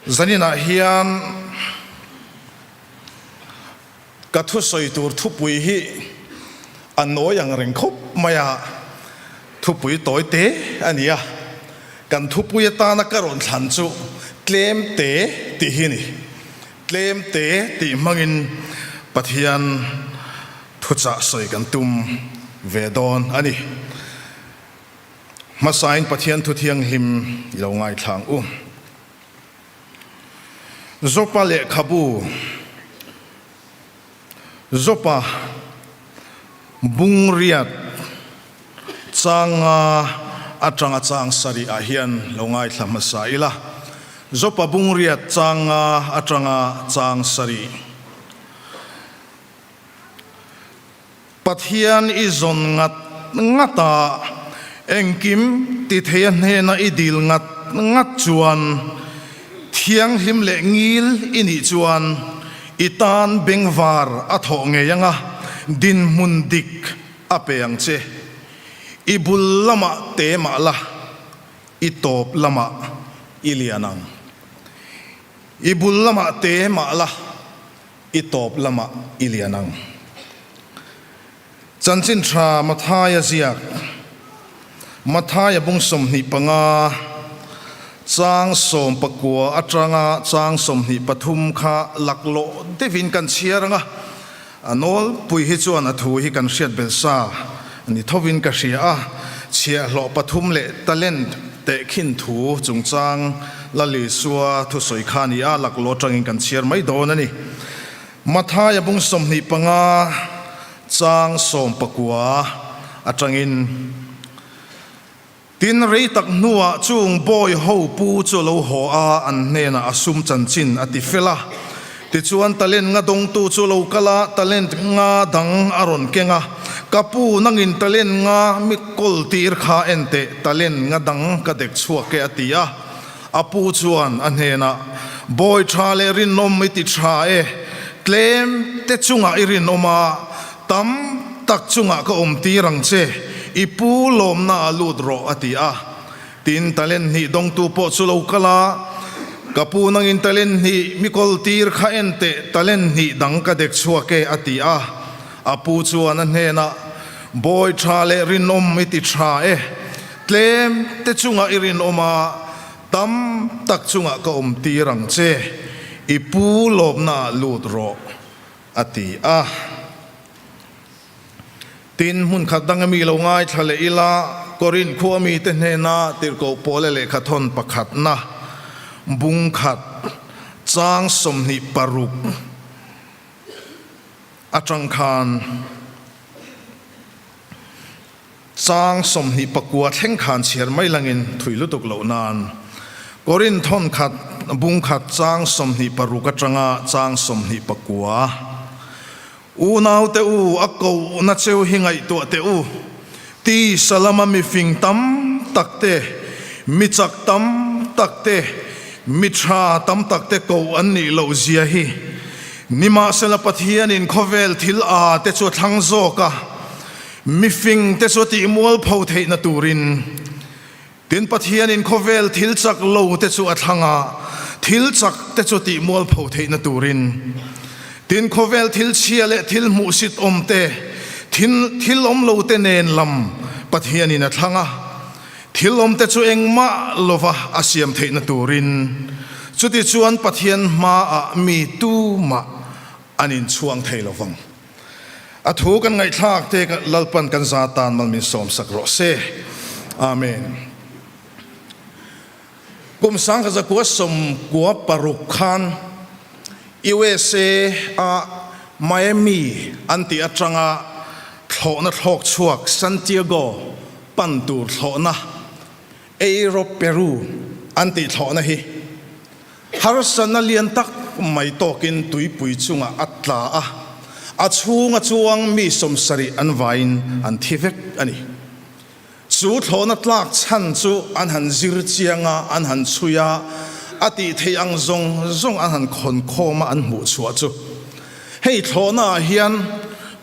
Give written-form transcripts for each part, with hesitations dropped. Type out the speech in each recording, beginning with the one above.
Zaninah hian ka thusawi tur thupui hi a nawi ang reng khawp mai a, thupui tawi te a ni a, kan thupui atana ka rawn thlan chu tlem te tih hi a ni. Tlem te tih hmangin Pathian thuchah sawi kan tum ve dawn a ni. Hmasain Pathian thu thianghlim i lo ngaithlang u. Jopa lehkhabu, Jopa bungriat changa atanga chang sarih ah hian lo ngaithla hmasa ila. Jopa bungriat changa atanga chang sarih. Pathian i zawn ngat ngat a, engkim ti thei a hnena i dil ngat ngat chuan, thianghlim leh ngil i nih chuan i tan bengvar a thawh ngei anga dinhmun dik a pe ang che. I bul lamah te mah la, i tawp lamah i lian ang. I bul lamah te mah la, I tawp lamah i lian ang. Chanchin tha Mathaia ziak, Mathaia bung 25, chang 19 atanga chang 23 kha laklawh deuhin kan chhiar ang a, a nawlpui hi chuan a thu hi kan hriat bel sa ni thovin ka hria a, chhiahhlawh pathum leh talent tehkhin thu chungchang Lal Isua thusawi kha a ni a, laklawh atangin kan chhiar mai dawn a ni. Mathaia bung 25 chang 19 atangin, Tin, rei tak hnuah chung bawi ho pu chu a lo haw a, an hnenah a sum chanchin a ti fel a. Tichuan talent nga dawngtu chu a lo kal a, talent nga dang a rawn keng a, Ka pu, nangin talent nga mi kawl tir kha en teh, talent nga dang ka dek chhuak e a ti a. A pu chuan a hnenah, Bawi tha leh rinawm i ti tha e, tlem te chungah i rinawm a, tam tak chungah ka awm tir ang che, i pu lawmna ah lut rawh a ti a. Tin, talent hnih dawngtu pawh chu lo kal a, Ka pu nangin talent hnih mi kawl tir kha en teh, talent hnih dang ka dek chhuak e, a ti a. A pu chuan a hnenah, Bawi tha leh rinawm i ti tha e, tlem te chungah i rinawm a, tam tak chungah ka awm tir ang che, i pu lawmnaah lut rawh, a ti a. Tin, hmun khat dang ami lo ngaithla leh ila, Korinth khua mite hnena tirhkoh Paula lehkha thawn pakhatna, bung khat, chang 26 atang khan chang 29 thleng khan chhiar mai langin thui lutuk loh nan, Korinth thawn khat, bung khat, chang 26 atanga chang 29. Unaute u, a kohna cheu hi ngaihtuah teh u. Tisa lama mifing tam tak te, mi chak tam tak te, mi tha tam tak te koh an nih loh zia hi. Nimahsela Pathianin khawvel thil a te chu a thlang zawk a, mifing te chu a tih mualpho theihna turin. Tin, Pathianin khawvel thil chak lo te chu a thlang a, thil chak te chu tih mualpho theihna turin. Tin, khawvel thil chhia leh thil hmuhsit awm te, thil thil awm lo te nen lam Pathianin a thlang a, thil awm te chu engmah lova a siam theihna turin. Chutichuan Pathian hmaah mi tumah an inchhuang thei lo vang. A thu kan ngaihthlak te Lalpan kan za tan mal min sawm sak rawh se. Amen. Kum 1996 khan USA a Miami an tih atanga thlawhna thlawk chhuak Santiago pan tur thlawhna Aero Peru an tih thlawhna hi Harsatna lian tak mai tawkin tuipui chungah a tla a, a chhunga chuang mi 70 an vaiin an thi vek a ni. Chu thlawhna tlak chhan chu an han zir chiang a, an han chhui a, a tih theih ang zawng zawng an han khawn khawm a an hmuh chhuah chu. Hei thlawhna ah hian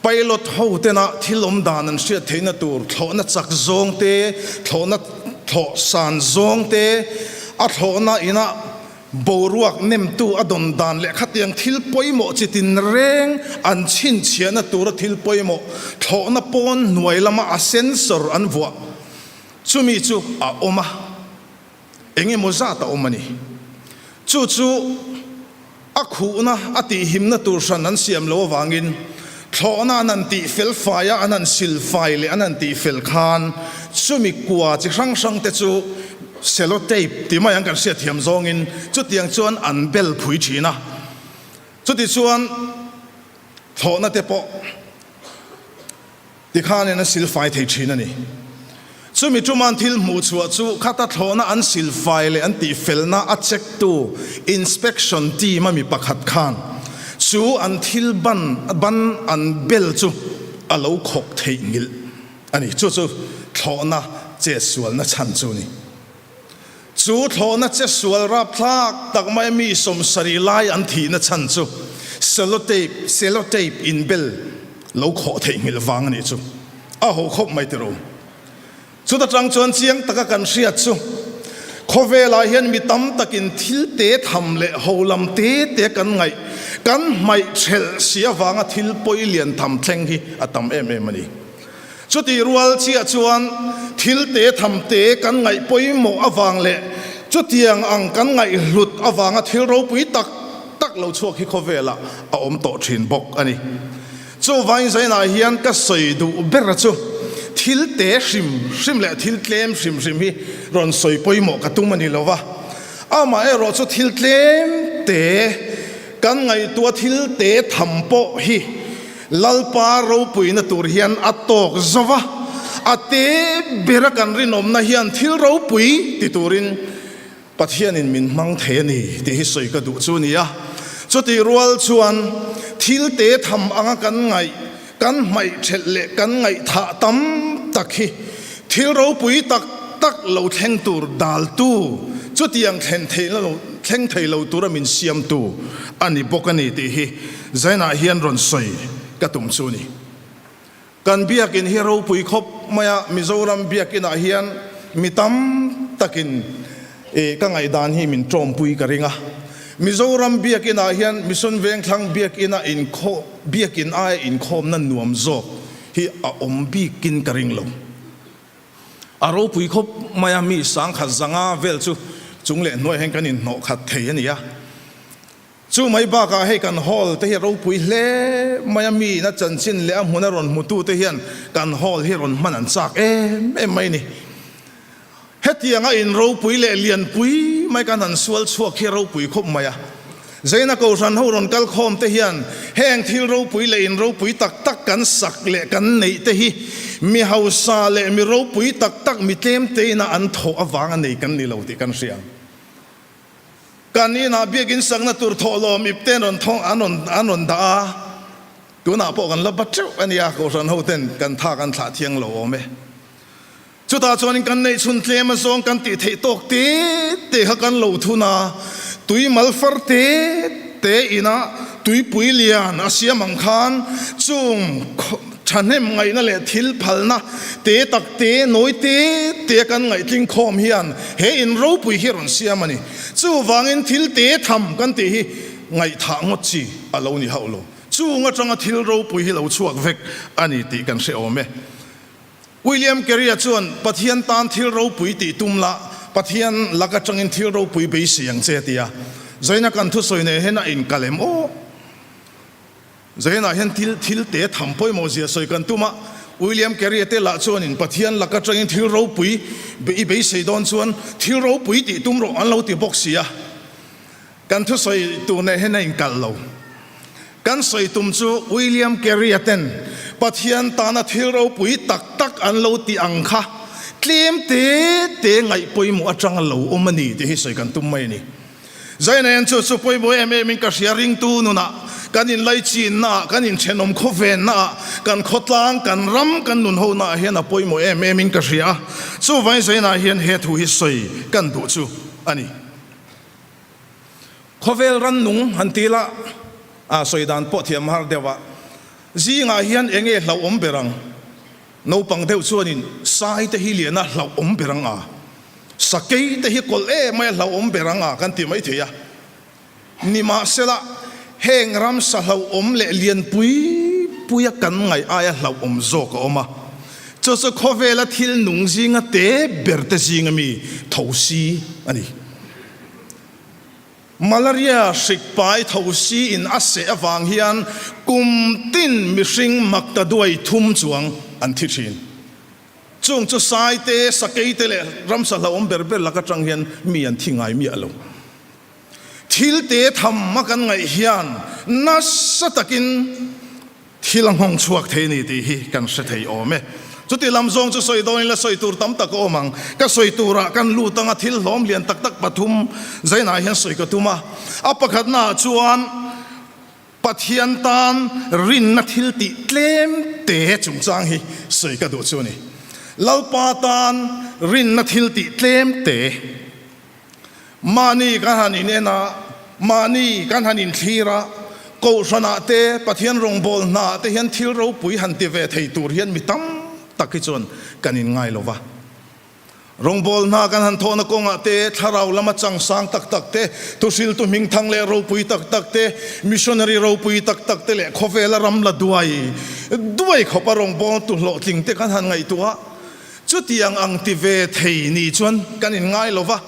pilot ho tena thil awm dan an hriat theihna tur thlawhna chak zawng te, thlawhna thlawh san zawng te, a thlawhna ina Boruak nemtu a dawn dan leh khatiang thil pawimawh chi tinreng an chhinchhiahna tura thil pawimawh thlawhna pawn hnuai lama a sensor an vuah chumi chu a awm a, eng emaw zat a awm a ni. Chu chu a khuhna a tihhimna tur hran an siam loh avangin thlawhna an han tih fel fai a, an han sil fai leh an han tih fel khan chumi kua chi hrang hrang te chu cellotape ti mai ang kan hriatthiam zawngin chutiang chuan an bel phui thin a. Chutichuan thlawhna te pawh. Tikhanin a silfai thei thin a ni. Chumi ṭuman thil hmuh chhuah chu khata thlawhna an silfai leh an tihfelna a check tu inspection team a mi pakhat khan chu an thil ban ban an bel chu a lo khawk theih nghilh a ni. Chu chu thlawhna chetsualna chhan chu a ni. Chu thlawhna che sual rapthlak tak mai mi 70 lai an thihna chhan chu sellotape, cellotape, inbel lo khawh theihnghilh vang a nih chu. A ho khawp mai tiro. Chuta tang chuan chiang taka kan hriat chu khawvelah hian mi tam takin thil te tham leh ho lam te te kan ngaih, kan hmaih thelh si avanga thil pawi lian tham thleng hi a tam em em a ni. Chutih rual chiah chuan thil te tham te kan ngaih pawimawh avang leh chutiang ang kan ngaihhlut avanga thil ropui tak tak lo chhuak hi khawvelah a awm tawh thin bawk a ni. Chuvangin zainah hian ka sawi duh ber chu thil te hrim hrim leh thil tlem hrim hrim hi rawn sawi pawimawh ka tum a ni lo va, amaherawh chu thil tlem te kan ngaihtuah thil te tham pawh hi Lalpa ropuina tur hian a tawk zo va, a te bera kan rinawmna hian thil ropui ti turin Pathianin min hmang thei a ni tih hi sawi ka duh chu a ni a. Chutih rual chuan thil te tham anga kan ngaih, kan hmaih thelh leh kan ngaihthah tam tak hi thil ropui tak tak lo thleng tur daltu, chutiang thlen theihna lo thleng thei lo tura min siamtu a ni bawk a ni tih hi Zainah hian rawn sawi ka tum chu ni. Kan biakin hi ropui khawp mai a, Mizoram biakinah hian mi tam takin ih ka ngaihdan hi min tawmpui ka ring a. Mizoram biakinah hian Mission Vengthlang biakina inkhawm biakin aia inkhawmna nuam zawk hi a awm bikin ka ring lo. A ropui khawp mai a, mi 1000 zanga vel chu chung leh hnuaiah hian kan inhnawh khat thei a ni a. Chu mai bakah hei kan hall te hi a ropui hle mai a, mi ina chanchin leh a hmuna rawn hmutu te hian kan hall hi rawn hman an chak em em mai a ni. Hetianga in ropui leh lianpui mai kan han sual chhuak hi a ropui khawp mai a. Zaina Kohhran ho rawn kal khawm te hian heng thil ropui leh in ropui tak tak kan sak leh kan neih te hi mi hausa leh mi ropui tak tak mi tlem te ina an thawh avanga nei kan ni lo tih kan hria. Kan inah biakin sakna tur thawhlawm ip te an rawn thawng an rawn an rawn dah a, tunah pawh kan la bat teuh a nia, Kohhran ho ten kan tha kan thlah thiang lo awm e. Chutah chuanin kan neih chhun tlem azawng kan tih theih tawk te te kha kan lo thun a, tui mal far te te inah tuipui lian a siam ang khan chung Thahnem ngaihna leh thil phalna te tak te, nawi te te kan ngaihtling khawm hian he in ropui hi a rawn siam a ni. Chuvangin thil te tham kan tih hi ngaihthah ngawt chi a lo ni hauh lo. Chung atanga thil ropui hi lo chhuak vek a ni tih kan hre awm e. William Carey-a chuan Pathian tan thil ropui tih tum la, Pathian lak atangin thil ropui beisei ang che a ti a. Zaina kan thusawi nei hian a inkalh em aw? Zainah hian thil thil te tham pawimawh zia sawi kan tum a, William Carey-a te lah chuanin Pathian lak atangin thil ropui i beisei dawn chuan thil ropui tih tum rawh an lo ti bawk si a. Kan thusawi tur nen hian a inkalh lo. Kan sawi tum chu William Carey-a ten Pathian tana thil ropui tak tak an lo tih ang kha tlem te te ngaih pawimawh atanga lo awm a ni tih hi sawi kan tum mai a ni. Zainain chu chu pawimawh em em in ka hria ringtu nunah, kan inlaichinna ah, kan inthenawm khawvenna ah, kan khawtlang, kan ram, kan nun ho naah hian a pawimawh em em in ka hria a. Chuvangin Zainah hian he thu hi sawi kan duh chu a ni. Khawvel rannung han ti la, a sawi dan pawh thiam har deuh a, zingah hian eng nge hlauhawm ber ang? Naupang deuh chuanin sai te hi lian a hlauhawm ber ang a, sakei te hi kawlh em mai a hlauhawm ber ang a kan ti mai thei a. Nimahsela, heng ramsa hlauhawm leh lian pui puia kan ngaih aia hlauhawm zawk a awm a, chu chu khawvela thil nung zinga te ber te zinga mi thosi a ni. Malaria hrik pai thosi in a seh avang hian kum tin mihring makta duai thum chuang an thi thin. Chung chu sai te, sakei te leh ramsa hlauhawm ber ber lak atang hian mi an thi ngai miah lo. Thil te tham a kan ngaih hian nasa takin thil a nghawng chhuak thei a ni tih hi kan hre thei awm e. Chuti lam zawng chu sawi dawn ila sawi tur tam tak a awm ang. Ka sawi turah kan lut anga thil hlawm lian tak tak pathum zainah hian sawi ka tum a. A pakhatnaah chuan Pathian tan rinna thil tih tlem te chungchang hi sawi ka duh chu a ni. Lalpa tan rinna thil tih tlem te. Mahni kan han in en a, mahni kan han inthlir a, Kohhranah te, Pathian rawngbâwl hnaah te hian thil ropui han ti ve thei tur hian mi tam tak hi chuan kan inngai lo va. Rawngbâwl hna kan han thawhna kawngah te, thlarau lama changsâng tak tak te, thuhriltu hmingthang leh ropui tak tak te, missionary ropui tak tak te leh khawvela ram la duai duai khawpa rawngbâwltu hlawhtling te kan han ngaihtuah a. Chutiang ang ti ve thei ni chuan kan inngai lo va,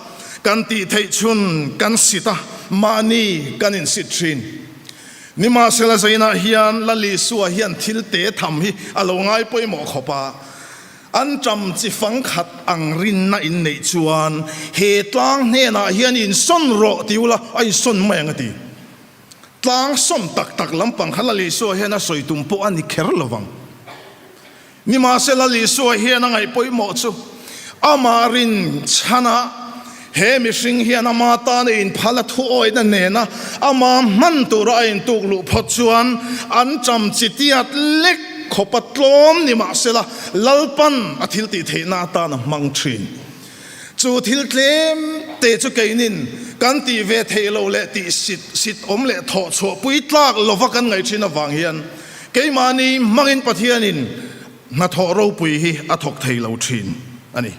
kan tih theih chhun kan sit a, mahni kan insit thin. Nimahsela zainah hian Lal Isua hian thil te tham hi a lo ngai pawimawh khawp a, an ṭam chi fang khat ang rinna in neih chuan he tlang hnenah hian insawn rawh ti ula a insawn mai ang a ti. Tlang sawn tak tak lampang kha Lal Isua hian a sawi tum pawh a ni kher lo vang. Nimahsela Isua hian a ngaih pawimawh chu amah rin chhanah he mihring hian ama tan a inphal a thuawihna nena ama hman tura a intuk luh phawt chuan an ṭam chi tiat lek khawp a tlawm nimahsela Lalpan a thil tih theihna atan a hmang ṭhin. Chu thil tlem te chu keinin kan tih ve theih loh leh tih sit sit awm leh thawh chhuah pui tlak lova kan ngaih ṭhin avang hian Keimahni hmangin Pathianin hnathawh ropui hi a thawk thei lo thin a ni.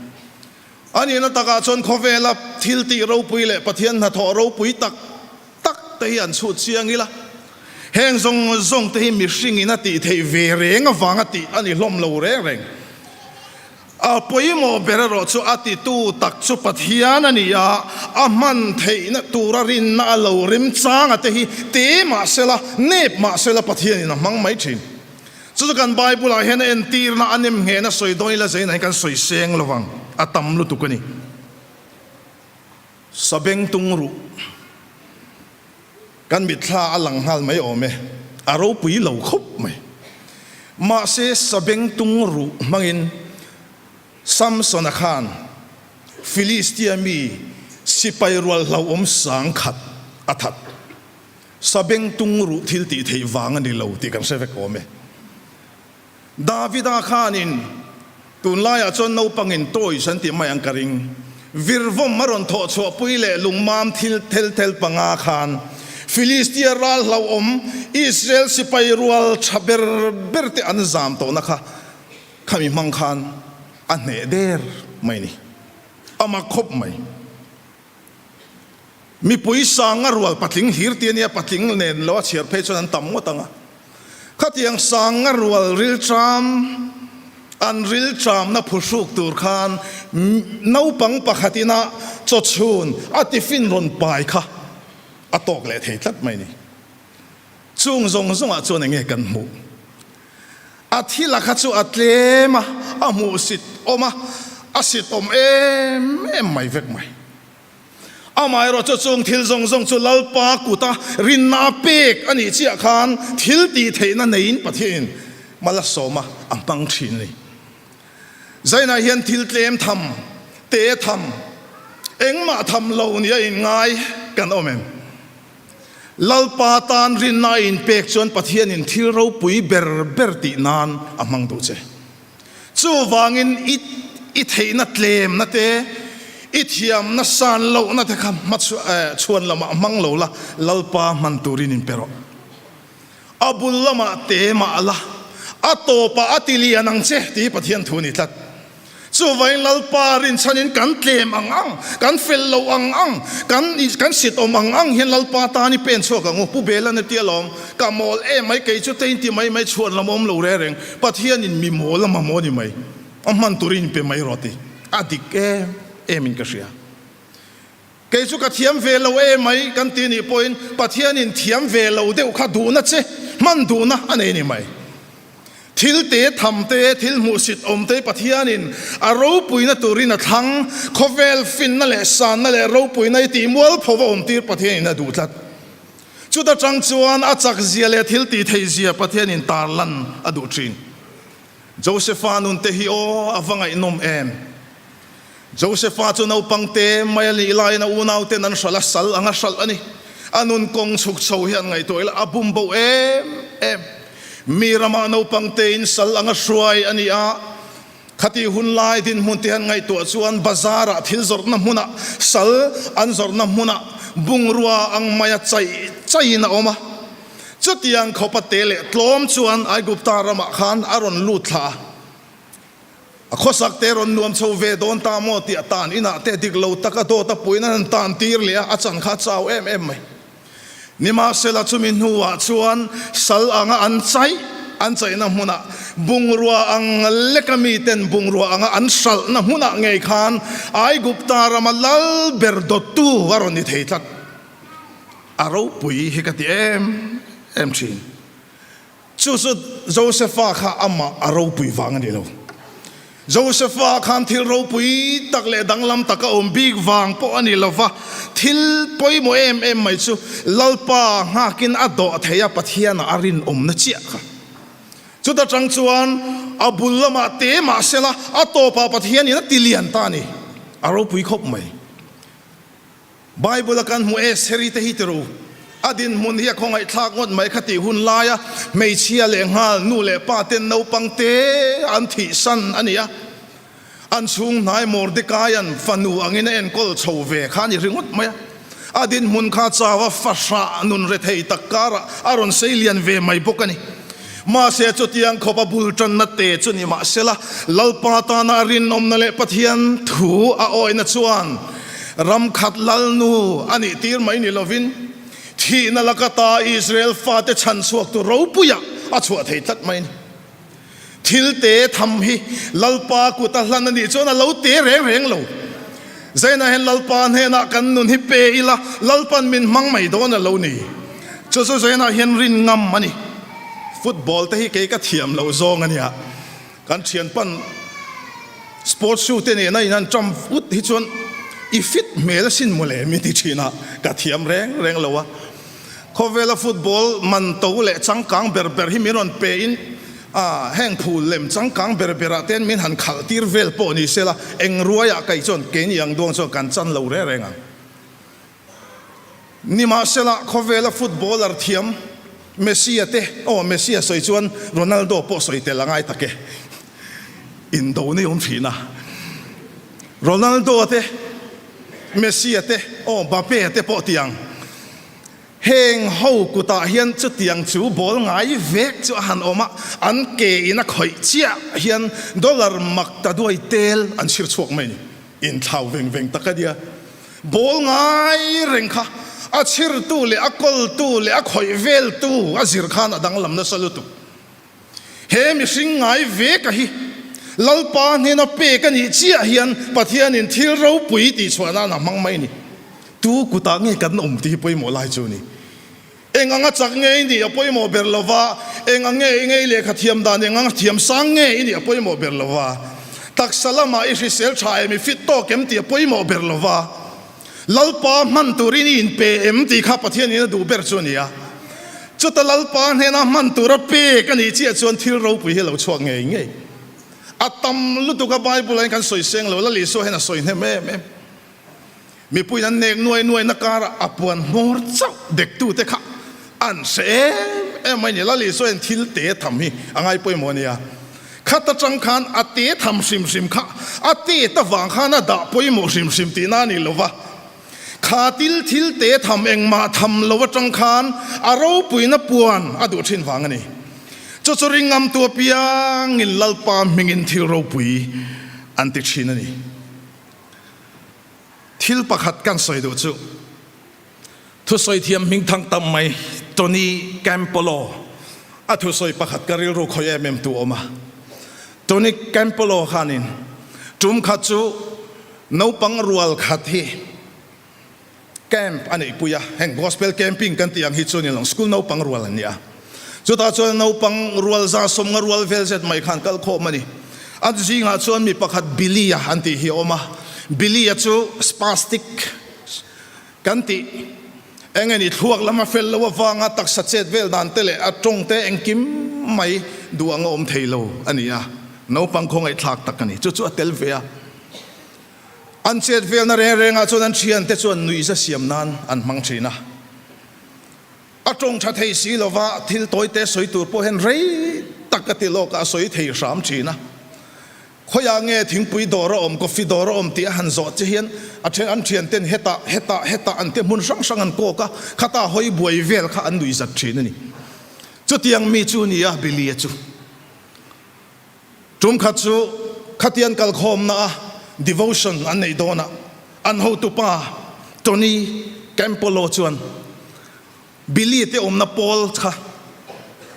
A nihna takah chuan khawvela thil tih ropui leh Pathian hnathawh ropui tak tak te hi an chhut chiang ila, heng zawng zawng te hi mihringin a tih theih ve reng avanga tih a ni hlawm lo reng reng. A pawimawh ber erawh chu a titu tak chu Pathian a ni a, a hman theihna tura rinna a lo remchang a te hi te mah sela, nep mah sela Pathianin a hmang mai thin. Chu chu kan Bible-ah hian a entirna a nem nghehna sawi dawn ila zeinah hian kan sawi seng lo vang, a tam lutuk a ni. Sabengtung ruh. Kan mitthla a lang nghal mai awm e, a ropui lo khawp mai. Mahse sabengtung ruh hmangin Samsona khan Filistia mi sipai rual hlauhawm sang khat a that. Sabengtung ruh thil tih theih vang a ni lo tih kan hre vek awm e. Davida khanin tunlaiah chuan naupangin toys an tih mai ang ka ring. Virvawm a rawn thawh chhuahpui leh lungmam thil thel thel panga khan Filistia ral hlauhawm Israel sipai rual tha ber ber te an zam tawhna kha khami hmang khan a hneh der mai ni. A mak khawp mai. Mipui sanga rual patling hlir ti a nia, patling nen lo a chhiar phei chuan an tam ngawt ang a. Khatiang sanga rual rilṭam, an rilṭamna phuhruk tur khan naupang pakhat ina chawchhun a tiffin rawn pai kha a tawk leh thei tlat mai ni. Chung zawng zawngah chuan enge kan hmuh? A thil a kha chu a tlem a, a hmuhsit awm a, a sit awm em em mai vek mai. Amaherawh chu chung thil zawng zawng chu Lalpa kuta rinna a pek a nih chiah khan thil tih theihna neiin Pathianin mal a sawm a, a hmang thin a ni. Zainah hian thil tlem tham, te tham, engmah tham lo nia inngai kan awm em? Lalpa tan rinna a inpek chuan Pathianin thil ropui ber ber tih nan a hmang duh che. Chuvangin i i theihna tlemna te, i thiamna san lohna te kha hma chhuan lamah hmang lo la, Lalpa hman turin inpe rawh. A bul lamah te mah la, a tawpah a ti lian ang che tih hi Pathian thu a ni tlat. Chuvangin Lalpa rinchhanin kan tlem ang ang, kan fel lo ang ang, kan kan sit awm ang ang hian Lalpa tan i pen chhuak ang u. Pu Belan a ti alawm, ka mawl em mai, kei chu te inti mai mai chhuan lam awm lo reng reng, Pathianin mi mawl a mamawh ni mai, a hman turin pe mai rawh ti. A dik em em in ka hria. Kei chu ka thiam ve lo e mai kan ti nih pawhin Pathianin thiam ve lo deuh kha duhna che hman duhna a nei ni mai. Thil te tham te, thil hmuhsit awm te Pathianin a ropuina turin a thlang, khawvel finna leh sanna leh ropuina i tih mualpho va awm tir Pathianin a duh tlat. Chuta tang chuan a chak zia leh thil tih theih zia Pathianin tarlan a duh thin. Josepha nun te hi aw a va ngaihnawm em! Josepha chu naupang te mai a nih laiin a unauten an hralh a, sal anga hralh a ni. A nun kawng chhuk chho hi an ngaihtuah ila a bum bo em em. Mi ramah naupang tein sal anga hruai a ni a, khatih hun lai dinhmun te han ngaihtuah chuan bazar-ah thil zawrhna hmunah sal an zawrhna hmunah bungrua ang maia chaih chaihin a awm a. Chutiang khawpa te leh tlawm chuan Aigupta ramah khan a rawn lut thla a. A khawsak te rawn nuam chho ve dawn ta maw tih a tan inah te dik lo tak a dawt a puiin an han tan tir leh a, a chan kha a chau em em mai. Nimahsela chumi hnuah chuan sal anga an chaih an chaihna hmunah bungrua ang leka miten bungrua anga an hralhna hmunah ngei khan Aigupta rama lal ber dawttu a rawn ni thei tlat. A ropui hi ka ti em em thin. Chu chu Josefa kha amah a ropui vang a ni lo. Josefa khan thil ropui tak leh danglam tak a awm bik vang pawh a ni lo va, thil pawimawh em em mai chu Lalpa nghakin a dawh thei a, Pathianah a rinawmna chiah kha. Chuta tang chuan a bul lamah te mahsela a tawpah Pathianin a ti lian ta a ni. A ropui khawp mai. Bible a kan hmu e, Seri te hi ti ru. A dinhmun hi a khawngaihthlak ngawt mai kha tih hun laia hmeichhia leh nghal nu leh pa ten naupang te an thihsan a ni a. An chhung hnai Mordecai-a'n fanu angin a enkawl chho ve kha a ni ringawt mai a. A dinhmun kha chau a fahrah nun rethei tak karah a rawn sei lian ve mai bawk a ni. Mahse chutiang khawp a bul tanna te chu ni mahsela Lalpa tana a rinawmna leh Pathian thu a awihna chuan ram khat lalnu a nih tir mai ni lovin thihna laka ta Israel fate chhan chhuak tu ropuiah a chhuah thei tlat mai a ni. Thil te tham hi Lalpa kut a hlan a nih chuan a lo te reng reng lo. Zainah hian Lalpa hnenah kan nun hi pe ila, Lalpan min hmang mai dawn a lo ni. Chu chu Zainah hian rin ngam a ni. Football te hi kei ka thiam loh zawng a nia. Kan thianpan sports shoe te nena in han ṭam ut hi chuan i fit hmel asin mawle min ti ṭhin a, ka thiam reng reng lo a. Khawvela football man to leh changkang ber ber hi min rawn pe in heng phul lem changkang ber berah ten min han khalh tir vel pawh ni sela eng ruaiah kai chuan keini ang duang chuan kan chan lo reng reng ang. Nimahsela khawvela footballer thiam Messi-a te, aw Messi-a sawi chuan Ronaldo pawh sawi tel a ngai tak e, indo nei awm thin a, Ronaldo-a te, Messi-a te, aw Mbappe-a te pawh tiang. Heng ho kutah hian chutiang chu ball ngai vek chu a han awm a, an ke in a khawih chiah hian dollar mak ta duai tel an chhir chhuak mai a ni. Inthlau veng veng tak a nia. Ball ngai reng kha a chhirtu leh a kawltu leh a khawih veltu a zir khan a danglam nasa lutuk. He mihring ngai ve ka hi Lalpa hnena pek a nih chiah hian Pathianin thil ropui tih chhuah nan a hmang mai a ni. Tu kutah nge kan awm tih hi pawimawh lai chu a ni. Eng anga chak nge i nih a pawimawh ber lo va, eng ang nge i ngei lehkha thiam dan, eng anga thiam sang nge i nih a pawimawh ber lo va, taksa lamah i hrisel tha em, i fit tawk em tih a pawimawh ber lo va, Lalpa hman turin i inpe em tih kha Pathianin a duh ber chu a ni a. Chuta Lalpa hnena hman tura pek a nih chiah chuan thil ropui hi a lo chhuak ngei ngei. A tam lutuk a Bible-ah hian kan sawi seng lo, Lal Isua hian a sawi hnem em em. Mipuiin an nek nuai nuaina karah a puan hmawr chauh dektute kha an hre em em mai ni. Lal Isua hian thil te tham hi a ngai pawimawh a nia. Khat atang khan a te tham hrim hrim kha a tet avang khan a dah pawimawh hrim hrim tihna a ni lo va. Kha til thil te tham engmah tham lo atang khan a ropuina puan a duh thin vang a ni. Chu chu ringamtu apiangin Lalpa hmingin thil ropui. an ti thin a ni. Thil pakhat kan sawi duh chu thusawi thiam hmingthang tam mai Tony Campolo a thusawi pakhat ka rilru khawi em em tu a awm a. Tony Campolo khanin tum khat chu naupang rual khat hi Camp a neihpui a, heng Gospel Camping kan tih ang hi chu ni lo, school naupang rual an ni a. Chutah chuan naupang rual za sawmnga rual vel zet mai khan kal khawm a ni. An zingah chuan mi pakhat Billy-a an tih hi a awm a, Billy-a chu spastic kan tih eng nge ni thluak lama fel lo avanga taksa chet vel dan te leh a tawng te engkim mai duh ang a awm thei lo a ni a, naupang khawngaihthlak tak a ni. Chu chu a tel ve a. An chet velna reng rengah chuan an thiante chuan nuihza siam nan an hmang thin a. A tawng tha thei si lova thil tawite sawi tur pawh hian rei tak a ti lawk a, a sawi thei hram thin a. Khawiah nge thingpui dawr a awm, coffee dawr a awm tih a han zawh che hian a then an thianten hetah, hetah, hetah an ti hmun hrang hrang an kawk a, khata hawi buai vel kha an nuihzat thin a ni. Chutiang mi chu nia Billy-a chu. Tum khat chu khatian kalkhawmna a devotion an neih dawnah an hotupa Tony Campolo chuan Billy te awmna pawl kha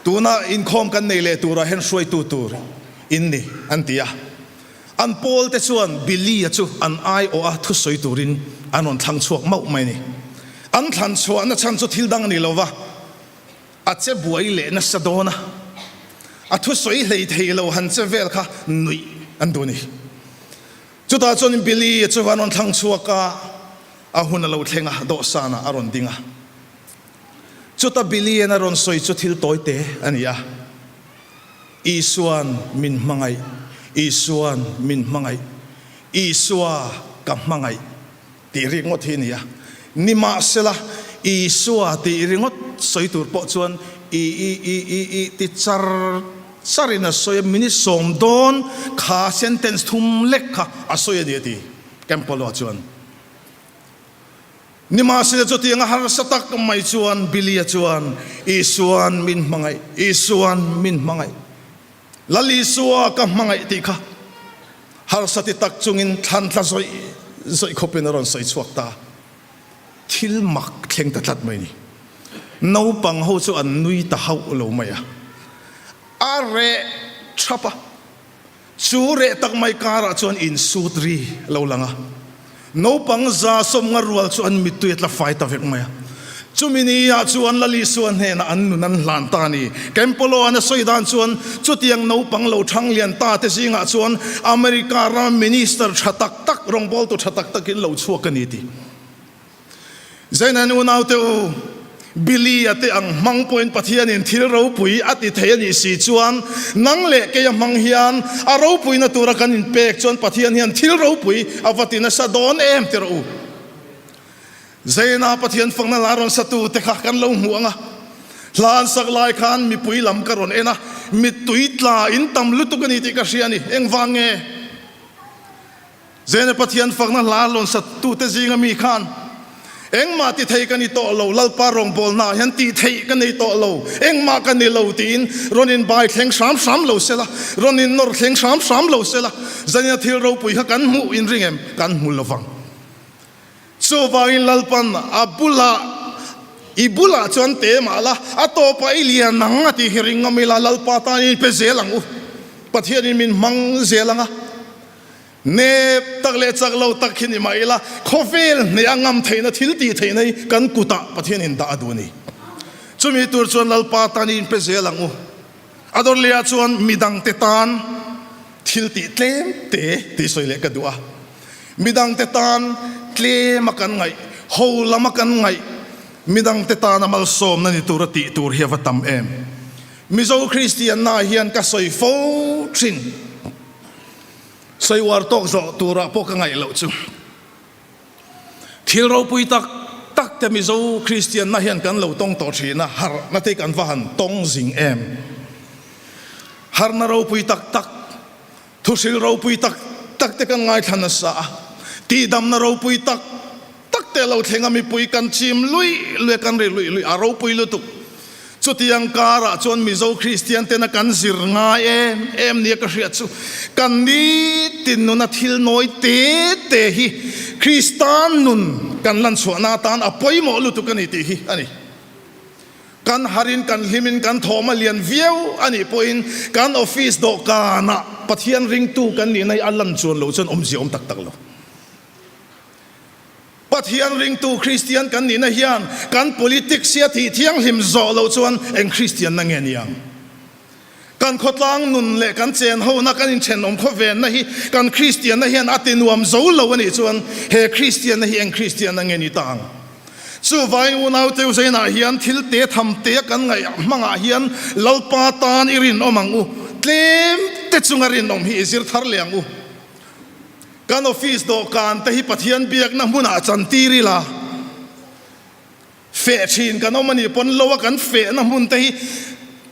tuna inkhawm kan nei leh turah hian hruaitu tur in ni an ti a. An pawl te chuan Billy-a chu an aiawh a thusawi turin an rawn thlang chhuak mauh mai a ni. An thlan chhuahna chhan chu thil dang a ni lova. A che buai leh nasa dawn a, a thusawi hlei thei lo han che vel kha nuih an duh a ni. Chutah chuan Billy chu an rawn thlang chhuak a, a hun a lo thleng a, dawhsanah a rawn ding a. Chuta Billy-a'n a rawn sawi chu thil tawi te a ni a, Isua'n min hmangaih, Isua'n min hmangaih, Isua ka hmangaih. Tih ringawt hi a ni a. Nimahsela, Isua tih ringawt sawi tur pawh chuan i i i i i ti char charin a sawi a, minute sawm dawn kha sentence thum lek kha a sawi a ni a ti Campolo chuan. Nimahsela chutianga harsa tak mai chuan Billy-a chuan Isua'n min hmangaih, Isua'n min hmangaih. Lal Isua ka hmangaih tih kha harsa ti tak chungin thlan tla zawih zawih khawpin a rawn sawi chhuak ta. Thil mak thleng ta tlat mai ni. Naupang ho chu an nui ta hauh lo mai a. A reh thap a. Chu reh tak mai karah chuan insut ri lo lang a. Naupang 150 rual chu an mittui a tla fai ta vek mai a. Chumi ni ah chuan Lal Isua hnenah an nun an hlan ta a ni. Campolo-a'n a sawi dan chuan chutiang naupang lo thang lian ta te zingah chuan America rama minister tha tak tak, rawngbawltu tha tak takin lo chhuak a ni ti. Zaina unaute u, Billy-a te ang hmang pawhin Pathianin thil ropui a ti thei a nih si chuan nang leh keia hmang hian a ropuina tura kan inpek chuan Pathian hian thil ropui a va ti nasa dawn em ti rawh u. Zaina Pathian fakna la rawn satu te kha kan lo hmu ang a, hla an sak lai khan mipui lam ka rawn en a, mittui tla in tam lutuk a ni tih ka hria a ni. Engvang nge? Zena Pathian fakna hla lawnsatute zinga mi khan, Engmah ti thei ka ni tawh lo, Lalpa rawngbawlnaah hian tih theih ka nei tawh lo, engmah ka ni lo tiin rawn inbai thleng hram hram lo sela, rawn innawr thleng hram hram lo sela, Zanina thil ropui kha kan hmuh inring em? Kan hmu lovang. Chuvangin Lalpan a bulah, I bulah chuan te mah la, a tawpah i lian ang a tih hi ring ngam ila, Lalpa tan in pe zel ang u. Pathianin min hmang zel ang a. Nep tak leh chak lo tak hi ni mah ila, khawvel hneh a ngam theihna thil tih theihna hi kan kutah Pathianin dah a duh a ni. Chumi tur chuan Lalpa tan i inpe zel ang u. A dawr lehah chuan midangte tan thil tih tlem te tih sawi leh ka duh a. Midangte tan tlem a kan ngaih, ho lam a kan ngaih, midangte tana malsawmna ni tura tih tur hi a va tam em. Mizo Kristianna hian ka sawi fo thin. Sawi uar tawk zawh turah pawh ka ngaih loh chu. Thil ropui tak tak te Mizo Kristianna hian kan lo tawng tawh thin a, harhna te kan va han tawng zing em. Harhna ropui tak tak, thuhril ropui tak tak te kan ngaithla nasa a, tihdamna ropui tak tak te lo thleng a mipui kan chim luih luih a, kan ri luih luih a, ropui lutuk. Chutiang karah chuan Mizo Kristian tena kan zir ngai em em nia ka hriat chu kan nitin nuna thil nawi te te hi Kristan nun kan lan chhuahna atan a pawimawh lutuk a ni tih hi a ni. Kan harin kan hlimin kan thawm a lian viau a nih pawhin kan office dawhkanah Pathian ringtu kan nihna hi a lan chuan lo chuan awmzia awm tak tak lo. Pathian ringtu Kristian kan nihna hian kan politics hi a thih thianghlim zawh loh chuan eng Kristianna nge ni ang? Kan khawtlang nun leh kan chen hona kan inthenawm khawvenna hi kan Kristianna hian a ti nuam zo lo a nih chuan he Kristianna hi eng Kristianna nge ni ta ang? Chuvangin unaute Uzainah hian thil te tham te a kan ngaih hmangah hian Lalpa tan i rinawm ang u, tlem te chunga rinawm hi i zir thar leh ang u. Kan office dawhkan te hi Pathian biakna hmunah chantir ila, feh thin kan awm a nih pawn lo a kan fehna hmun te hi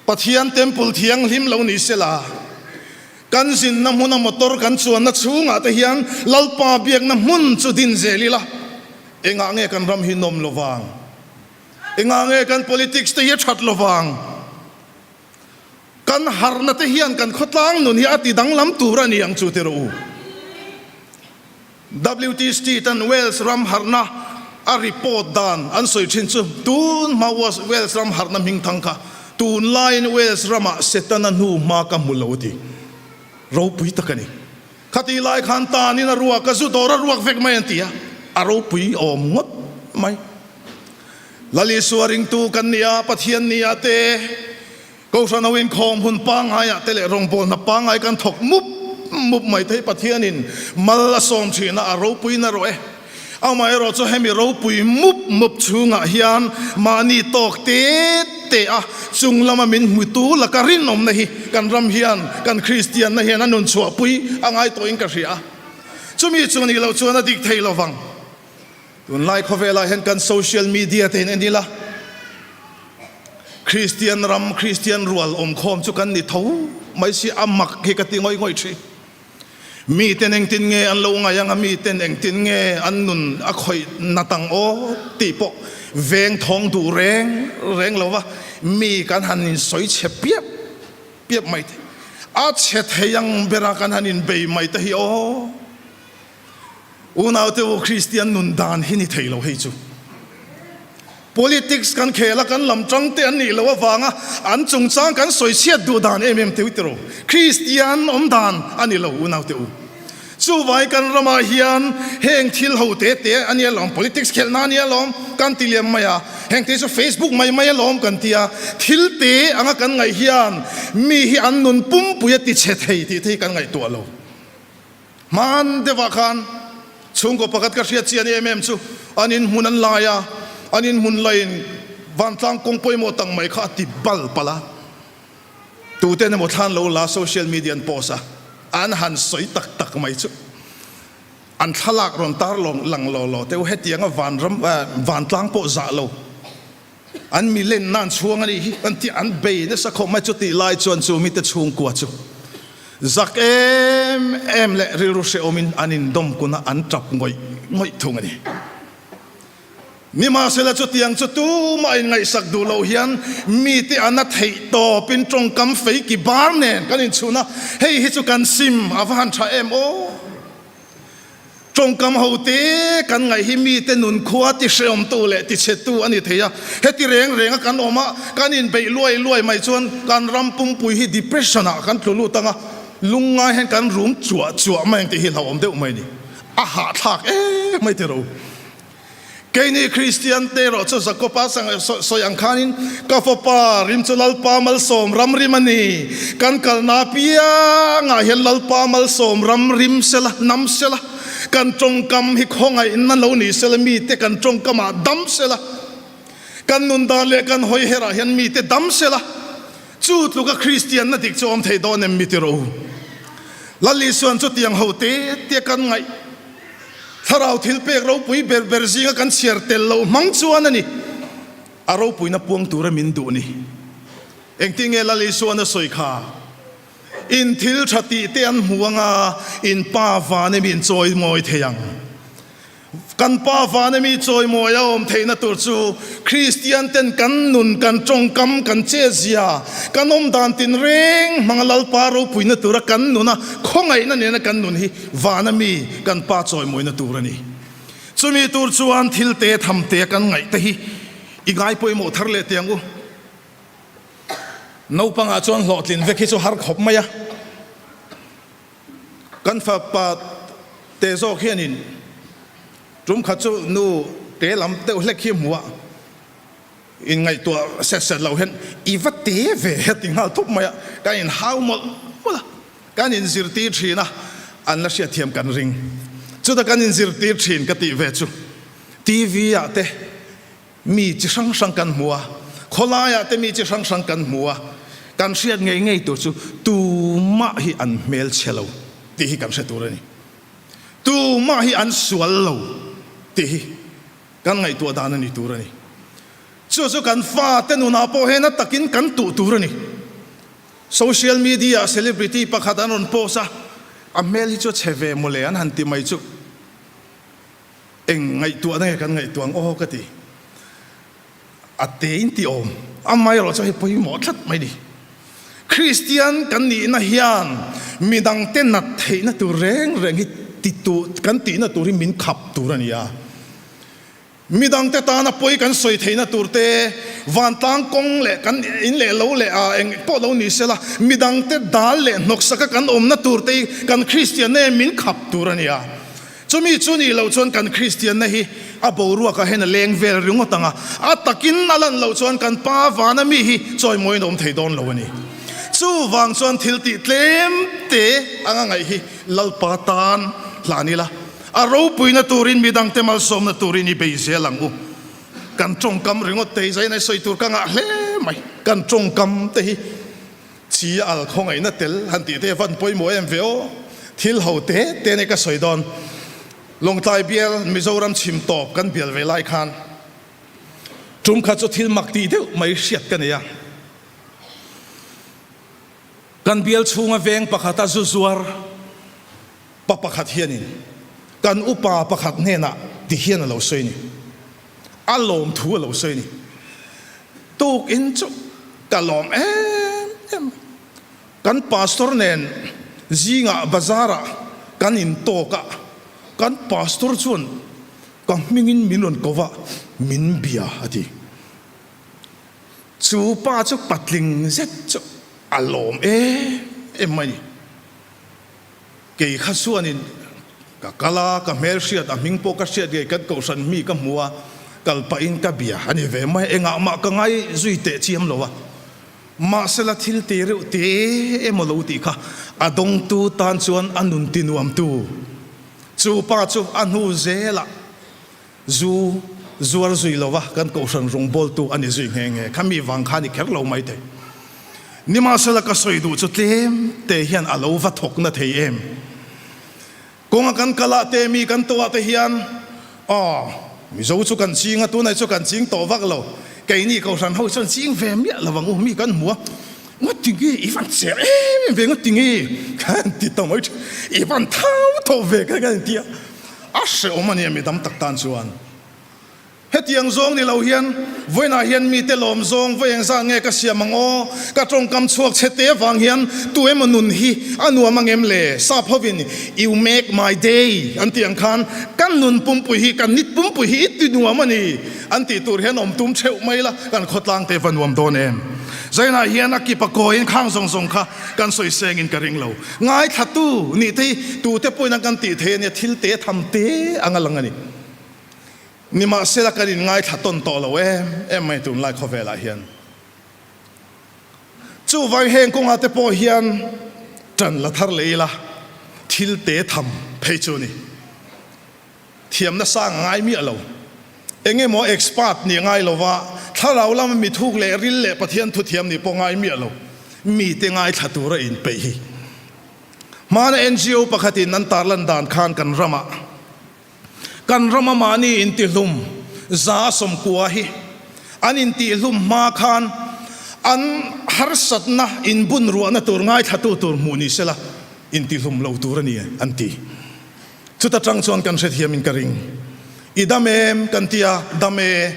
Pathian temple thianghlim lo ni sela, kan zinna hmuna motor kan chuanna chhungah te hian Lalpa biakna hmun chu din zel ila, engah nge kan ram hi nawm lovang? Engah nge kan politics te hi a that lovang? Kan harna te hian kan khawtlang nun hi a ti danglam tur a ni ang chu ti rawh u. WT Street an Wales ram harna a report dan an sawi thin chu tun hma Wales ram harna hming thang kha tunlaiin Wales ramah Setana hnu hma ka hmu lo ti ropui tak a ni. Khati lai khan tanin a ruak a zu dawr a ruak vek mai an ti a, a ropui awm ngawt mai. Lal Isua ringtu kan ni a, Pathian ni a te, Kohhran ho inkhawm hun pangaiah te leh rawngbawlna pangai kan thawk mup mup mai thei Pathianin mal a sawm thin a, a ropui na rawh e. Amaherawh chu hemi ropui mup mup chhungah hian mahni tawk te te a chung lama min hmutu laka rinawmna hi kan ram hian kan Kristianna hian a nun chhuahpui a ngai tawhin ka hria a. Chumi chu nih loh chuan a dik thei lovang. Tunlai khawvelah hian kan social media te in en ila, Kristian ram, Kristian rual awmkhawm chu kan ni tho mai si, a mak hi ka ti ngawih ngawih thin. Miten engtin nge an lo ngaih ang a, miten engtin nge an nun a khawih nat ang aw tih pawh veng thawng duh reng reng lo va, mi kan han insawi chhe piap piap mai te, a chhe thei ang bera kan han inbei mai te hi aw. Unaute u, Kristian nun dan hi ni thei lo hei chu. Politics kan khel a, kan lam tang te an nih loh avanga an chungchang kan sawi chhiat duh dan em em teu tiraw. Kristian awm dan a ni lo unaute u. Chuvai kan ramah hian heng thil ho te te a nia lawm, politics khelhna a nia lawm kan ti liam mai a, heng te chu Facebook mai mai alawm kan ti a, thil te anga kan ngaih hian mi hi an nun pumpui a ti chhe thei tih te hi kan ngaihtuah lo. Hman deuhah khan chhungkaw pakhat ka hriat chian em em chu an inhmun an lai a, an inhmun laiin vantlang kawng pawimawh tak mai kha a ti bal palh a. Tuten emaw thlan lo la social media an post a, an han sawi tak tak mai chu an thlalak rawn tar lang law law teh u, hetianga vanram vantlang pawh zah lo. An mi lenna an chhuang a nih hi an tih an bei nasa khawp mai. Chutih lai chuan chu mite chhungkua chu zak em em leh rilru hrehawmin an indawm kun a, an tap ngawih ngawih thung a ni. Nimahsela chutiang chu tumah inngaihsak duh loh hian mite an a theih tawpin tawngkam fei ki bar nen kan inchhun a, hei hi chu kan sim a va han tha em aw! Tawngkam hote kan ngaih hi mite nunkhua tihrehawmtu leh tichhetu a ni thei a. Heti reng renga kan awm a, kan inbeih luai luai mai chuan kan ram pumpui hi depression ah kan tlu lut ang a, lungngai hian kan rum chuah chuah mai ang tih hi hlauhawm deuh mai a ni. A hahthlak em mai tiraw. Keini Kristian te erawh chu Jakoba sawi ang khanin, Ka fapa, rim chu Lalpa malsawm ram rim a ni. Kan kalna apiangah hian Lalpa malsawm ram rim sela, nam sela. Kan tawngkam hi khawngaihna lo ni sela, mite kan tawngkamah dam sela. Kan nun dan leh kan hawi herah hian mite dam sela. Chu tluka Kristianna dik chu awm thei dawn em mi ti rawh u. Lal Isuan chutiang ho te te kan ngaih. Thlarau thilpek ropui ber ber zinga kan chhiar tel loh hmang chuan a ni. A ropuina puang tura min duh ni. Engtin nge Lal Isuan a sawi kha? In thil tha tih te an hmu anga in Pa van em in chawi mawi thei ang. Kan Pa vana mi chawimawi a awm theihna tur chu Kristian ten kan nun, kan tawngkam, kan chetzia, kan awm dan tinreng hmanga Lalpa ropuina tura kan nuna khawngaihna nena kan nun hi vana mi kan Pa chawimawina tur a ni. Chumi tur chuan thil te tham te kan ngaih te hi i ngai pawimawh thar leh teh ang u. Naupangah chuan hlawhtlin vek hi chu har khawp mai a. Kan fapa te zawk hianin tum khat chu nu te lam deuh hlek hi hmuh a, inngaihtuah set set lo hian i va te ve a ti nghal thup mai a, kan inhau mawlh mawlh a, kan inzirtir thin a, an la hriatthiam kan ring. Chuta kan inzirtir thin ka tih ve chu TV ah te Mi chi hrang hrang kan hmu a, khawlaiah te mi chi hrang hrang kan hmu a, kan hriat ngei ngei tur chu tumah hi an hmelchhe lo tih hi kan hre tur a ni. Tumah hi an sual lo tih hi kan ngaihtuah dan a ni tur a ni. Chu chu kan fate nunah pawh hian a takin kan tuh tur a ni. Social media ah celebrity pakhat an rawn post a, a hmel hi chu a chhe ve mawle an han ti mai chu. Eng ngaihtuahna nge kan ngaihtuah ang aw ka ti. A te in ti awm. Amaherawh chu hei pawimawh tlat mai ni. Kristian kan nihna hian midangte nat theihna tur reng reng hi ti tur kan tihna tur hi min khap tur a ni a. Midangte tana pawi kan sawi theihna tur te, vantlang kawng leh kan in leh lo leh a eng pawh lo ni sela, midangte dal leh hnawksaka kan awmna tur te hi kan Kristianna hian min khap tur a ni a. Chumi chu nih loh chuan kan Kristianna hi a boruakah hian a leng vel ringawt ang a, a takin a lan loh chuan kan Pa vana mi hi chawimawiin a awm thei dawn lo a ni. Chuvang chuan thil tih tlem te anga ngaih hi Lalpa tan hlan ila, a ropuina turin midangte malsawmna turin i bei zel ang u. Kan tawngkam ringawt te hi zaina i sawi tur ka ngah hle mai. Kan tawngkam te hi. Chi al khawngaihna tel han tih te van pawimawh em ve aw. Thil ho te te nei ka sawi dawn. Lawngtlai bial Mizoram chhim tawp kan bial ve lai khan tum khat chu thil mak tih deuh mai hriat ka nei a. Kan bial chhunga veng pakhata zu zuar pa pakhat hianin kan upa pakhat hnenah ti hian a lo sawi ni. A lawm thu a lo sawi ni. Tuk in chu ka lawm em em. Kan pastor nen zingah bazar ah kan in tawk a, kan pastor chuan ka hmingin min rawn ko va, min bia a ti. Chu pa chu patling zet chu a lawm em em mai ni. Kei kha chuanin ka kal a, ka hmelhriat, a hming pawh ka hriat ngei, kan kohhran mi ka hmu a, kal pahin ka bia a ni ve mai, engah mah ka ngai zui teh chiam lo a, mahsela thil ti reuh te emaw lo tih kha a dawngtu tan chuan a nun ti nuamtu chu pa chu a hnu zelah Zu zuar zui lova kan kohhran rawngbawltu a ni zui nghe nghe. Khami vang kha a ni kher lo mai thei. Nimahsela ka sawi duh chu tlem te hian a lo va thawk na thei em. Kawnga kan kal ah te mi kan tawh ah te hian aw Mizo chu kan ching a tunah chu kan ching tawh vak lo. Keini kohhran ho chuan ching ve miah lo ang u mi kan hmu a. Ngawt tinge i van cher em em ve ngawt tinge kan ti ta mai thin. I van thau tawh ve kha kan inti a. A hrehawm a nia mi dam tak tan chuan. Hetiang zawng ni lo hian vawiinah hian mite lawm zawng vawi engzat nge ka siam ang aw? Ka tawngkam chhuak chhe te avang hian tu emaw nun hi a nuam ang em le? Sap hovin You make my day an tih ang khan kan nun pumpui hi, kan nit pumpui hi i ti nuam a ni an tih tur hian awm tum theuh mai la, kan khawtlang te va nuam dawn em? Zainah hian a kip a kawiin khang zawng zawng kha kan sawi sengin ka ring lo. Ngaithlatu nih te hi tute pawhin an kan tih thei a nia, thil te tham te anga lang a ni. Nimahsela kan in ngaithla tawn tawh lo em em mai tunlai khawvelah hian. Chuvang heng kawngah te pawh hian tan la thar leh ila, thil te tham phei chu a ni. Thiamna sang a ngai miah lo. Eng emaw expert nih a ngai lo va, thlarau lama mi thuk leh ril leh Pathian thuthiam nih pawh ngai miah lo. Mite ngaithla tura inpeih hi. Hmana NGO pakhatin an tarlan dan khan kan ramah kan rama mahni intihlum 190 hi an intihlum hma khan an harsatna inbun ruahna tur ngaithlatu tur hmuh ni sela intihlum lo tur a ni an ti. Chuta tang chuan kan hrethiamin ka ring. I dam em? Kan ti a, Dam e.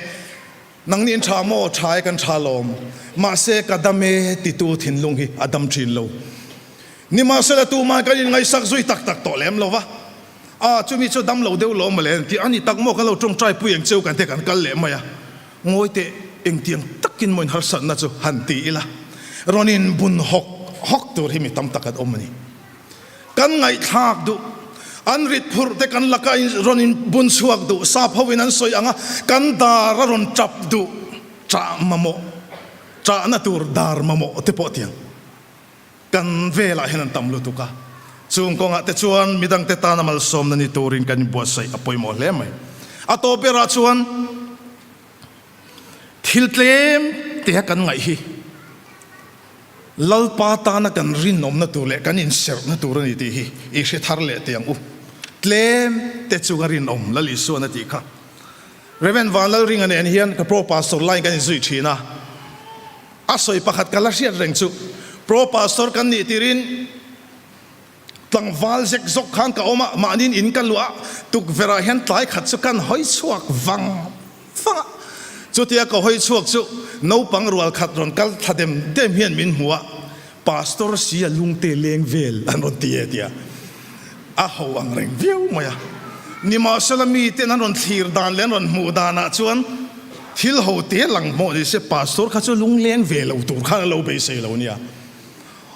Nangni in tha maw? Tha e kan tha lawm. Mahse ka dam e titu thinlung hi a dam thin lo. Nimahsela tumah kan inngaihsak zui tak tak tawh lem lo va. A, chumi chu dam lo deuh lawm mawle an ti a ni tak maw? Ka lo tawngtai pui ang cheu kan te kan kal leh mai a. Ngawi teh, engtiang takin maw inharsatna chu han ti ila. Rawn inbun hawk hawk tur hi mi tam tak an awm a ni. Kan ngaihthlak duh, an rit phurh te kan laka rawn in bun chhuak duh, sap ho in an sawi ang a, kan dar a rawn tap duh, chah mamawh, chahna tur dar mamawh te pawh tiang kan velah hian an tam lutuk a. Chung kawngah te chuan midangte tana malsawmna ni turin kan inbuatsaih a pawimawh hle mai. A tawp berah chuan thil tlem te a kan ngaih hi. Lalpa tana kan rinawmna tur leh kan inserhna tur a ni tih hi i hre thar leh teh ang u. Tlem te chunga rinawm Lal Isuan a tih kha. Rev. Vanlalringa nen hian ka Pro Pastor laiin kan inzui thin a. A sawi pakhat ka la hriat reng chu Pro Pastor kan nih tirin Tlangval zek zawk khan ka awm a, mahniin in ka luah a, tukverh ah hian tlai khat chu kan hawi chhuak vang vang a. Chutia ka hawi chhuak chu naupang rual khat rawn kal thla dem dem hian min hmu a, Pastor sia lungte leng vel an rawn ti e tia a ho ang reng viau mai a. Nimahsela miten an rawn thlir dan leh an rawn hmuh danah chuan thil ho te lang hmawh ni se Pastor kha chu lungleng ve lo tur khan a lo beisei lo nia.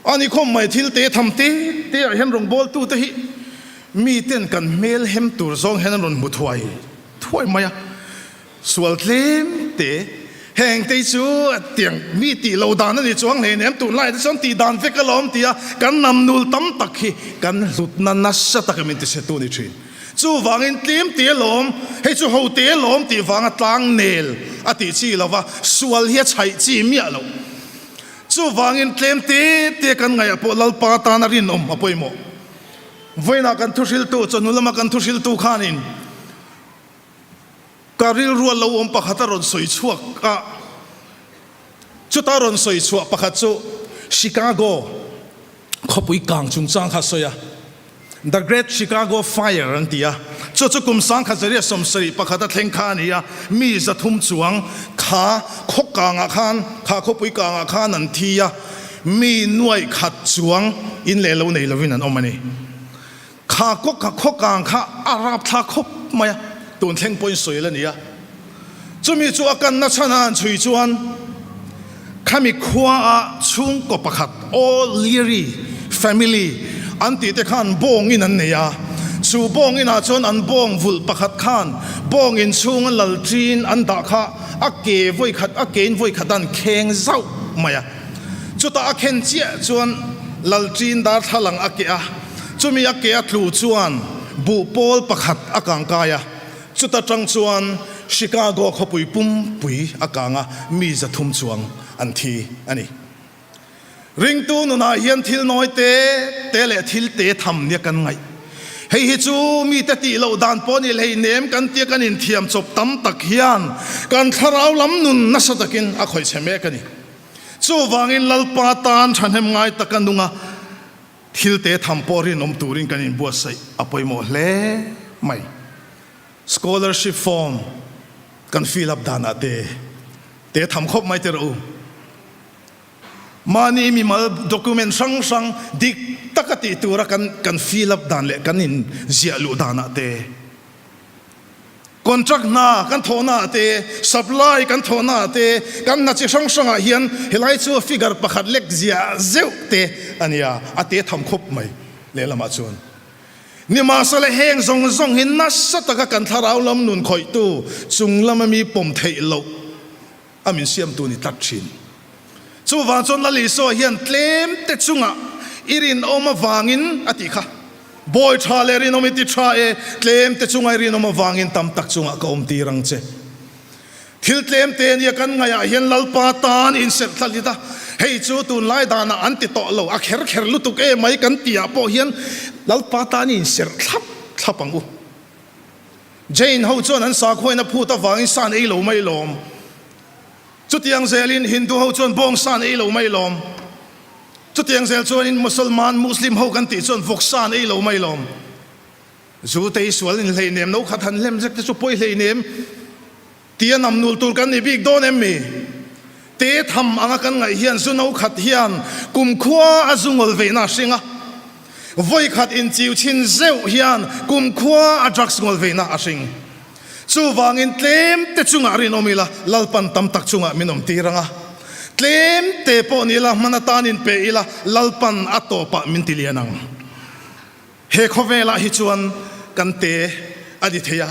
A ni khawm mai thil te tham te te ah hian rawngbawltu te hi mi ten kan hmel hem tur zawng hian an rawn hmu thuai thuai mai a, sual tlem te heng te chu tiang mi tih lo dan a ni chuang hle nem tunlai te chuan tih dan vek alawm tia kan nam nul tam tak hi kan hlutna nasa taka min tichhetu a ni thin. Chuvangin tlem te alawm, hei chu ho te alawm tih vanga tlang nel a tih chi lova sual hi a chhaih chi miah loh. Chuvangin tlem te te kan ngaihah pawh Lalpa tana rinawm a pawimawh. Vawiinah kan thuhriltu, chawhnu lama kan thuhriltu khanin ka rilru a lo awm pakhat a rawn sawi chhuak a, chuta rawn sawi chhuah pakhat chu Chicago khawpui kang chungchang kha a sawi a. The Great Chicago Fire an ti a, chu chu kum 1771 a thleng kha a ni a, mi 300 chuang kha khaw kangah khan, kha khawpui kangah khan an thi a, mi nuaih khat chuang in leh lo nei lovin an awm a ni. Kha khaw kang kha a rapthlak khawp mai a, tun thleng pawhin sawi la ni a. Chumi chu a kanna chhan a han chhui chuan khami khuaah chhungkaw pakhat O'Leary family an tih te khan bawng in an nei a, chu bawng inah chuan an bawng vulh pakhat khan bawng in chhunga lal ṭin an dah kha a ke vawi khat a ke in vawi khat an kheng zauh mai a, chutah a khen chiah chuan lal ṭin darthlalang a keh a, chumi a ke a tlu chuan buhpawl pakhat a kangkai a. Chuta tang chuan Chicago khawpui pumpui a kang a, mi 300 chuang an thi a ni. Ringtu nunah hian thil nawi te te leh thil te tham nia kan ngaih. Hei hi chu mite tih loh dan pawh ni hleinem kan tia kan inthiam chawp tam tak hian kan thlarau lam nun nasa takin a khawih chhe mek a ni. Chuvangin Lalpa tan thahnem ngai taka nunga Thil te tham pawh rinawm turin kan inbuatsaih a pawimawh hle mai. Scholarship form kan fill up danah te te tham khawp mai teh rawh u. Mahni mimal document hrang hrang dik taka tih tura kan kan fill up dan leh kan inziah luh danah te. Contract hna kan thawhna ah te, supply kan thawhna ah te, kan hna chi hrang hrang ah hian helai chu figure pakhat lek ziah zeuh te a nia, a te tham khawp mai lehlamah chuan. Nimahsela heng zawng zawng hi nasa taka kan thlarau lam nun khawihtu chung lama mi pawm theih loh a min siamtu ni tlat thin. Chuvang chuan Lal Isua hian tlem te chungah i rinawm avangin a tih kha. Bawi tha leh rinawm i ti tha e, tlem te chunga i rinawm avangin tam tak chungah ka awm tir ang che. Thil tlem te nia kan ngaihah hian Lalpa tan inserh thla hlit a, hei chu tunlai danah an ti tawh lo, a kher kher lutuk e mai kan tihah pawh hian Lalpa tan i inserh thlap thlap ang u. Jain ho chuan an sakhuain a phut avangin sa an ei lo mai lawm. Chutiang zelin Hindu ho chuan bawng sa an ei lo mai lawm. Chutiang zel chuanin Musalman, Muslim ho kan tih chuan vawk sa an ei lo mai lawm. Zu te hi sual in hleinem, no khat han hlem zek te chu pawi hleinem tia namnul tur kan ni bik dawn em mi? Te tham anga kan ngaih hian zu no khat hian kumkhua a zu ngawl veihna a hring a, vawi khat inchiu chhin zeuh hian kumkhua a drugs ngawl veihna a hring. Chuvangin tlem te chungah rinawm ila, Lalpan tam tak chungah min awm tir ang a. Tlem te pawh ni ila, hman atan inpe ila, Lalpan a tawpah min ti lian ang. He khawvelah hi chuan kan te a ni thei a.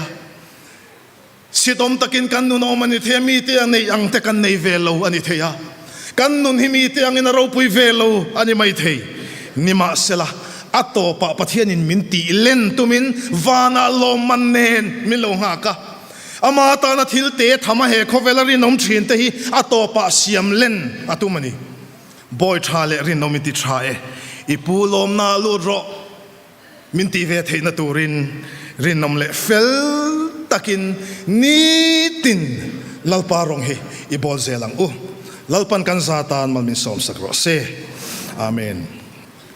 Sitawm takin kan nun a awm a ni thei a, mite a neih ang te kan nei ve lo a ni thei a. Kan nun hi mite angin a ropui ve lo a ni mai thei. Nimahsela, a tawpah Pathianin min tih len tumin vanah lawmman nen min lo nghak a. Ama tana thil te tham a he khawvela rinawm thin te hi a tawpah siam len a tum a ni. Bawi tha leh rinawm i ti tha e, i pu lawmna lut rawh. Min tih ve theihna turin rinawm leh fel takin nitin Lalpa rawng hi i bawl zel ang u. Lalpan kan za tan mal min sawmsak rawh se. Amen.